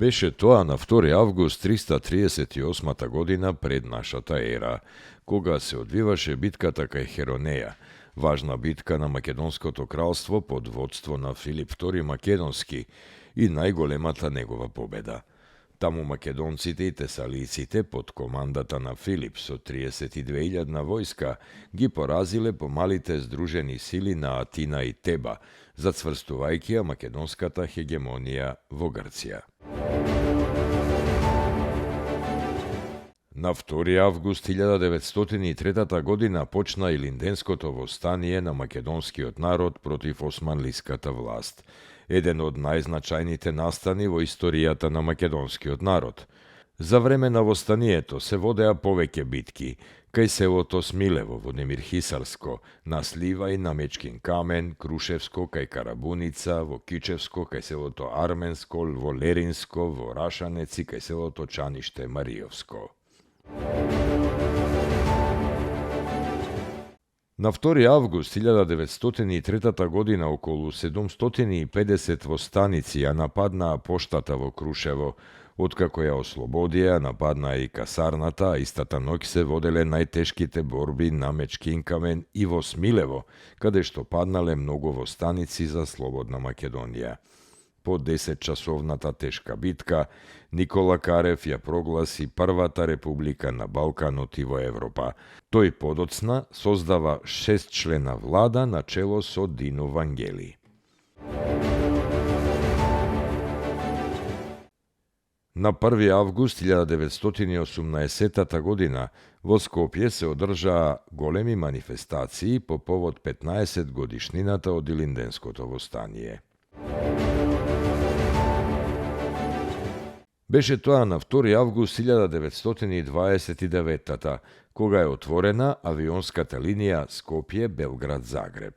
Беше тоа на 2 август 338 година пред нашата ера, кога се одвиваше битката кај Херонеја, важна битка на Македонското кралство под водство на Филип II Македонски и најголемата негова победа. Таму македонците и тесалиците под командата на Филип со 32.000 војска ги поразиле помалите здружени сили на Атина и Теба, зацврстувајќи ја македонската хегемонија во Грција. На 2 август 1903 година почна Илинденското востание на македонскиот народ против османлиската власт, еден од најзначајните настани во историјата на македонскиот народ. За време на востанието се водеа повеќе битки, кај селото Смилево во Немир Хисарско, на Слива и на Мечкин камен, Крушевско кај Карабуница, во Кичевско кај селото Арменско, во Леринско, во Рашанец и кај селото Чаниште Маријовско. На 2 август 1903 година околу 750 востаници ја нападнаа поштата во Крушево, откако ја ослободија, нападнаа и касарната, а истата ноќ се воделе најтешките борби на Мечкин камен и во Смилево, каде што паднале многу востаници за слободна Македонија. По 10-часовната тешка битка, Никола Карев ја прогласи првата република на Балканот и во Европа. Тој подоцна создава 6-члена влада на чело со Дино Вангели. На 1 август 1918 година во Скопје се одржаа големи манифестации по повод 15 годишнината од Илинденското востание. Беше тоа на 2 август 1929 кога е отворена авионската линија Скопје-Белград-Загреб.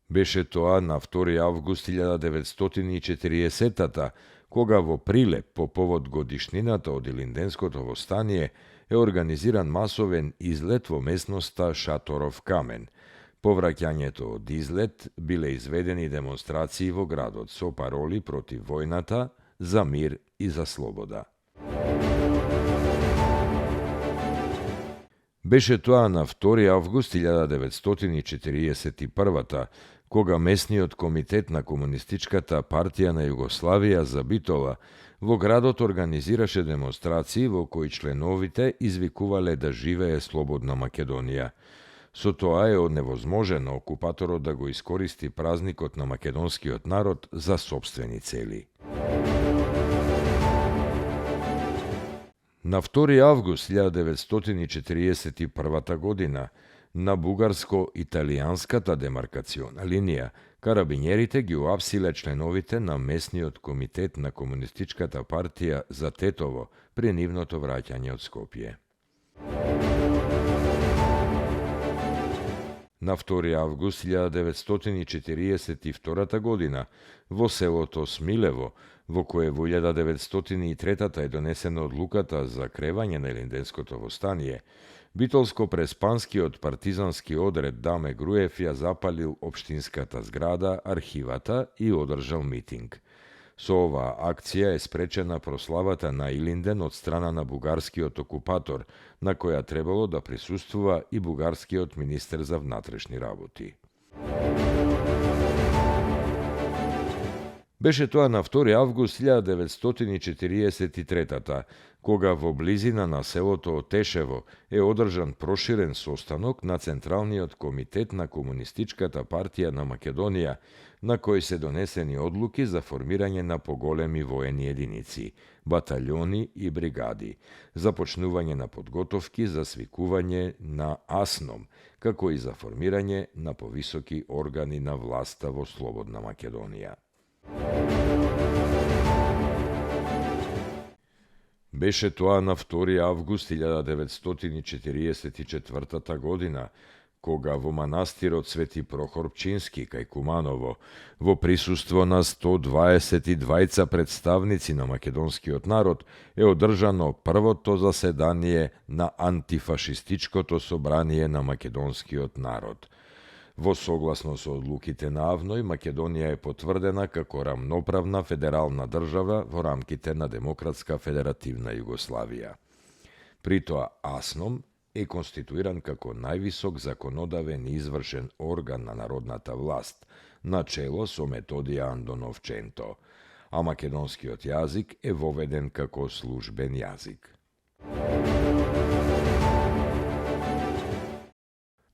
Беше тоа на 2 август 1940 кога во Прилеп по повод годишнината од Илинденското востание е организиран масовен излет во местноста Шаторов камен. По враќањето од излет биле изведени демонстрации во градот со пароли против војната, за мир и за слобода. Беше тоа на 2 август 1941 кога местниот комитет на Комунистичката партија на Југославија за Битола во градот организираше демонстрации во кои членовите извикувале да живее слободна Македонија. Со тоа е оневозможено окупаторот да го искористи празникот на македонскиот народ за сопствени цели. На 2 август 1941 година на бугарско-италијанската демаркациона линија карабинерите ги уапсиле членовите на местниот комитет на Комунистичката партија за Тетово при нивното враќање од Скопје. На 2 август 1942 година во селото Смилево, во кое во 1903 е донесена одлуката за кревање на Илинденското востание, битолско-преспанскиот партизански одред Даме Груев ја запалил општинската зграда, архивата и одржал митинг. Со оваа акција е спречена прославата на Илинден од страна на бугарскиот окупатор, на која требало да присуствува и бугарскиот министер за внатрешни работи. Беше тоа на 2 август 1943 кога во близина на селото Отешево е одржан проширен состанок на Централниот комитет на Комунистичката партија на Македонија, на кој се донесени одлуки за формирање на поголеми воени единици, батальони и бригади, започнување на подготовки за свикување на АСНОМ, како и за формирање на повисоки органи на власта во слободна Македонија. Беше тоа на 2 август 1944 година, кога во манастирот Свети Прохор Пчински кај Куманово, во присуство на 122 представници на македонскиот народ, е одржано првото заседание на антифашистичкото собрание на македонскиот народ. Во согласно со одлуките на АВНОј, Македонија е потврдена како рамноправна федерална држава во рамките на Демократска федеративна Југославија. При тоа АСНОМ е конституиран како највисок законодавен и извршен орган на народната власт, на чело со Методија Андонов Ченто, а македонскиот јазик е воведен како службен јазик.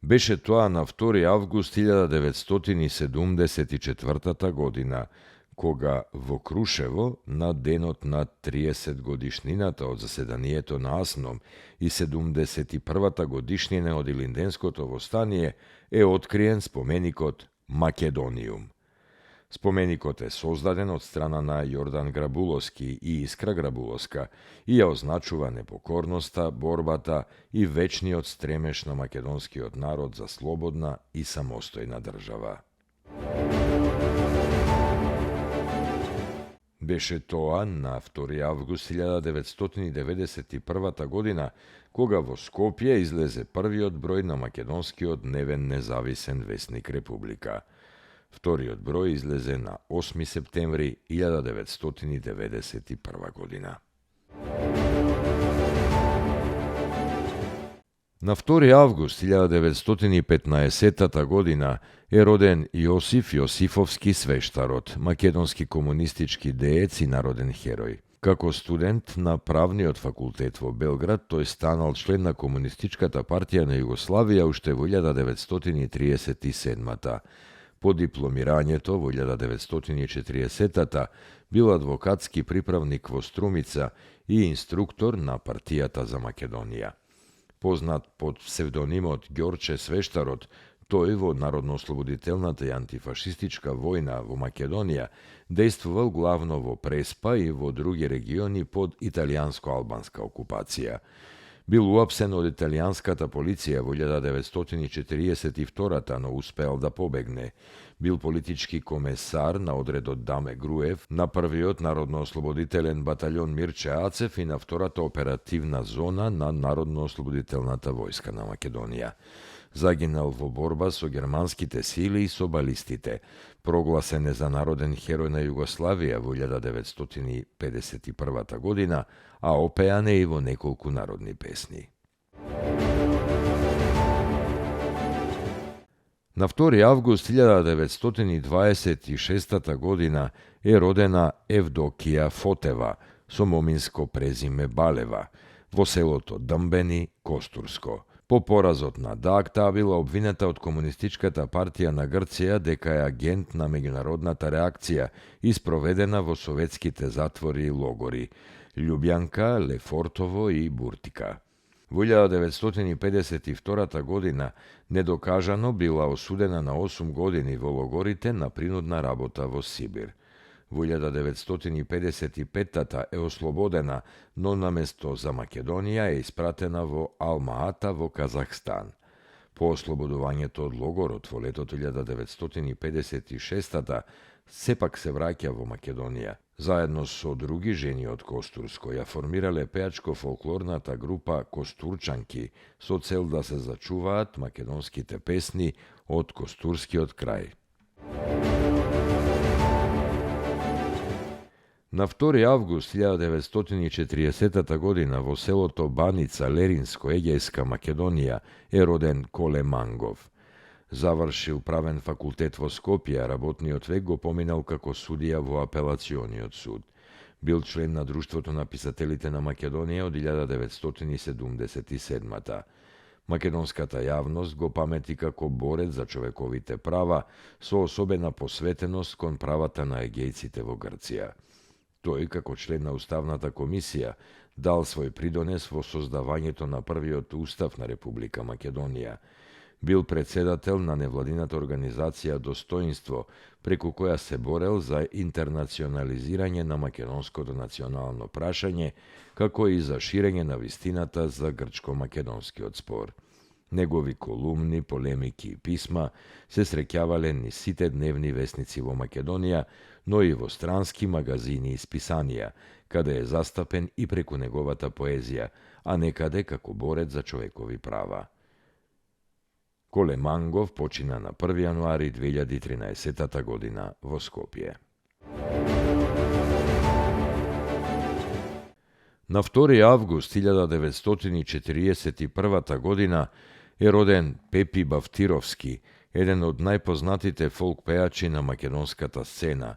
Беше тоа на 2 август 1974 година, кога во Крушево, на денот на 30 годишнината од заседанието на АСНОМ и 71-та годишнина од Илинденското востание, е откриен споменикот Македониум. Споменикот е создаден од страна на Јордан Грабуловски и Искра Грабуловска и ја означува непокорноста, борбата и вечниот стремеж на македонскиот народ за слободна и самостојна држава. Беше тоа на 2 август 1991 година, кога во Скопје излезе првиот број на македонскиот дневен независен весник Република. Вториот број излезе на 8 септември 1991 година. На 2 август 1915 година е роден Јосиф Јосифовски свештарот, македонски комунистички деец и народен херој. Како студент на правниот факултет во Белград, тој станал член на Комунистичката партија на Југославија уште во 1937-та. По дипломирањето во 1940-та бил адвокатски приправник во Струмица и инструктор на партијата за Македонија. Познат под псевдонимот Ѓорче Свештарот, тој во Народно-ослободителната и антифашистичка војна во Македонија дејствувал главно во Преспа и во други региони под италијанско-албанска окупација. Бил уапсен од италијанската полиција во 1942-та, но успеал да побегне. Бил политички комесар на одредот Даме Груев, на првиот Народно-ослободителен батаљон Мирче Ацев и на втората оперативна зона на Народно-ослободителната војска на Македонија. Загинал во борба со германските сили и со балистите. Прогласен е за народен херој на Југославија во 1951 година, а опеан е и во неколку народни песни. На 2 август 1926 година е родена Евдокија Фотева со моминско презиме Балева во селото Дмбени, Костурско. По поразот на ДАГ, таа била обвинета од Комунистичката партија на Грција дека е агент на меѓународната реакција и спроведена во советските затвори и логори Љубјанка, Лефортово и Буртика. Во 1952 година недокажано била осудена на 8 години во логорите на принудна работа во Сибир. Во 1955 е ослободена, но наместо за Македонија е испратена во Алма-Ата во Казахстан. По ослободувањето од логорот во летото 1956 сепак се враќа во Македонија. Заедно со други жени од Костурско ја формирале пеачко-фолклорната група Костурчанки со цел да се зачуваат македонските песни од Костурскиот крај. На 2 август 1940 година во селото Баница, Леринско, Егејска Македонија, е роден Коле Мангов. Завршил правен факултет во Скопје, работниот век го поминал како судија во апелациониот суд. Бил член на Друштвото на писателите на Македонија од 1977-та. Македонската јавност го памети како борец за човековите права со особена посветеност кон правата на егејците во Грција. Тој, како член на Уставната комисија, дал свој придонес во создавањето на првиот устав на Република Македонија. Бил председател на невладината организација Достоинство, преку која се борел за интернационализирање на македонското национално прашање, како и за ширење на вистината за грчко-македонскиот спор. Негови колумни, полемики и писма се среќавале низ сите дневни весници во Македонија, но и во странски магазини и списанија, каде е застапен и преку неговата поезија, а некаде како борец за човекови права. Коле Мангов почина на 1. јануари 2013 година во Скопје. На 2. август 1941 година е роден Пепи Бавтировски, еден од најпознатите фолк пејачи на македонската сцена.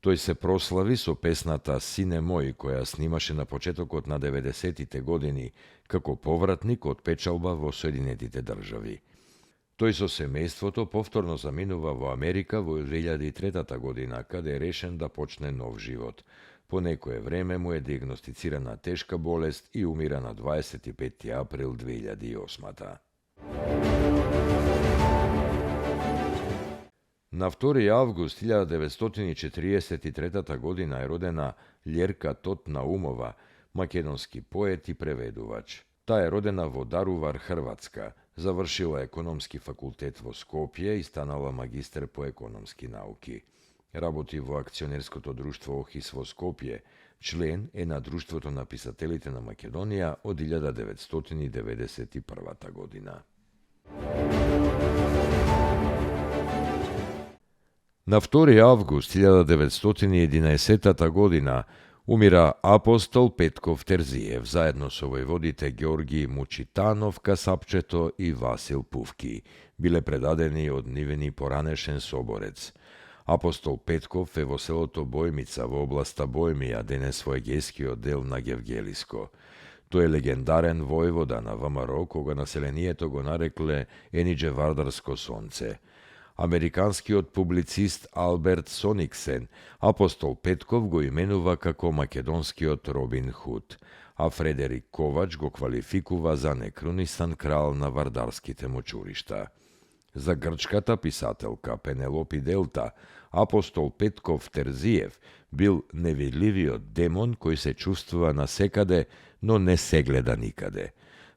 Тој се прослави со песната Сине мој, која снимаше на почетокот на 90-тите години како повратник од печалба во Соединетите држави. Тој со семејството повторно заминува во Америка во 2003 година, каде е решен да почне нов живот. По некое време му е диагностицирана тешка болест и умира на 25. април 2008. На 2. август 1943 година е родена Лјерка Тот Наумова, македонски поет и преведувач. Таа е родена во Дарувар, Хрватска, завршила економски факултет во Скопје и станала магистер по економски науки. Работи во акционерското друштво Охис во Скопје, член е на Друштвото на писателите на Македонија од 1991 година. На 2. август 1911 година умира апостол Петков Терзиев заедно со војводите Георги Мучитанов Касапчето и Васил Пувки. Биле предадени од нивени поранешен соборец. Апостол Петков е во селото Бојмица во областа Бојмија, денес во егејскиот дел на Гевгелиско. Тој е легендарен војвода на ВМРО, кога населението го нарекле Енидже Вардарско сонце. Американскиот публицист Алберт Сониксен апостол Петков го именува како македонскиот Робин Худ, а Фредерик Ковач го квалификува за некрунисан крал на вардарските мочуришта. За грчката писателка Пенелопи Делта, апостол Петков Терзиев бил невидливиот демон кој се чувствува насекаде, но не се гледа никаде.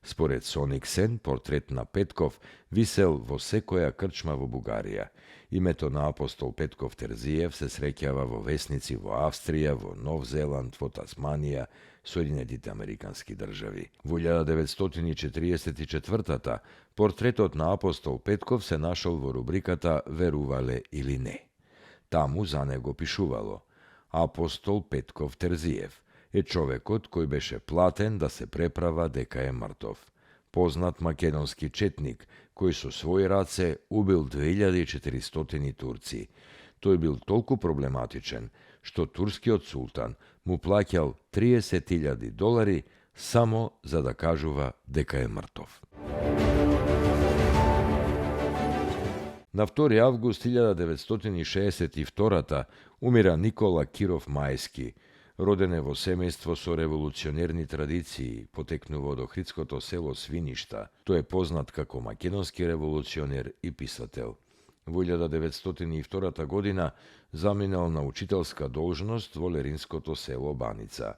Според Сониксен, портрет на Петков висел во секоја крчма во Бугарија. Името на апостол Петков Терзиев се среќава во весници во Австрија, во Нов Зеланд, во Тасманија, Соединетите Американски држави. Во 1944 портретот на апостол Петков се нашол во рубриката Верувале или не. Таму за него пишувало: апостол Петков Терзиев е човекот кој беше платен да се преправа дека е мртов. Познат македонски четник, кој со своји раце убил 2400 турци. Тој бил толку проблематичен, што турскиот султан му плаќал $30,000 само за да кажува дека е мртов. На 2. август 1962 умира Никола Киров Мајски. Роден е во семејство со револуционерни традиции, потекнува од охридското село Свиништа. Тој е познат како македонски револуционер и писател. Во 1902 година заминал на учителска должност во леринското село Баница.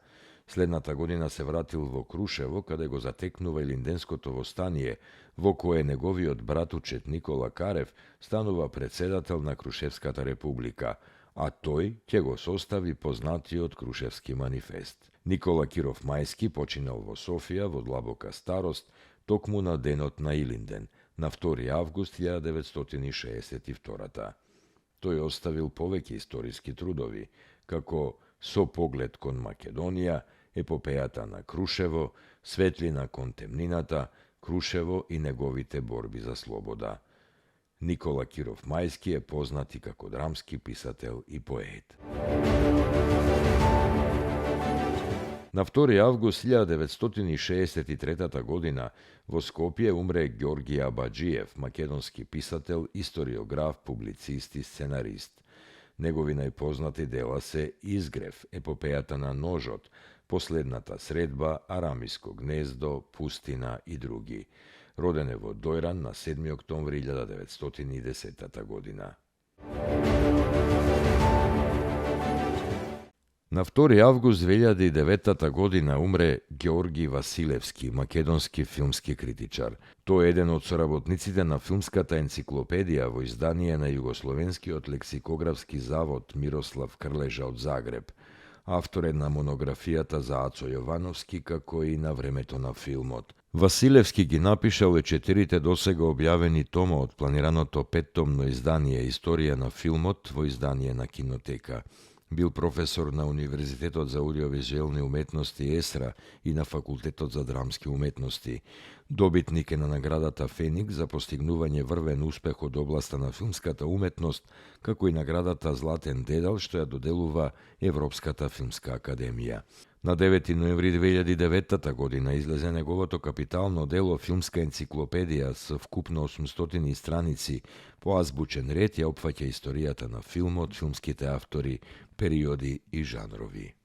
Следната година се вратил во Крушево, каде го затекнува Илинденското востание, во кое неговиот братучет Никола Карев станува председател на Крушевската република, а тој ќе го состави познатиот Крушевски манифест. Никола Киров Мајски починал во Софија во длабока старост, токму на денот на Илинден, на 2. август 1962. Тој оставил повеќе историски трудови, како Со поглед кон Македонија, епопејата на Крушево, Светлина кон темнината, Крушево и неговите борби за слобода. Никола Киров Мајски е познат и како драмски писател и поет. На 2. август 1963 година во Скопје умре Ѓорги Абаџиев, македонски писател, историограф, публицист и сценарист. Негови најпознати дела се Изгрев, епопејата на ножот, Последната средба, Арамиско гнездо, Пустина и други. Роден е во Дојран на 7. октомври 1910 година. На 2. август 2009 година умре Ѓорги Василевски, македонски филмски критичар. Тој е еден од соработниците на филмската енциклопедија во издание на Југословенскиот лексикографски завод Мирослав Крлежа од Загреб. Автор е на монографијата за Ацо Јовановски, како и на времето на филмот. Василевски ги напишал 4 досега објавени тома од планираното 5-томно издание Историја на филмот во издание на Кинотека. Бил професор на Универзитетот за аудиовизуелни уметности ЕСРА и на Факултетот за драмски уметности. Добитник е на наградата Феникс за постигнување врвен успех од областа на филмската уметност, како и наградата Златен дедал што ја доделува Европската филмска академија. На 9 ноември 2009 година излезе неговото капитално дело Филмска енциклопедија со вкупно 800 страници. По азбучен ред ја опфаќа историјата на филмот, филмските автори, периоди и жанрови.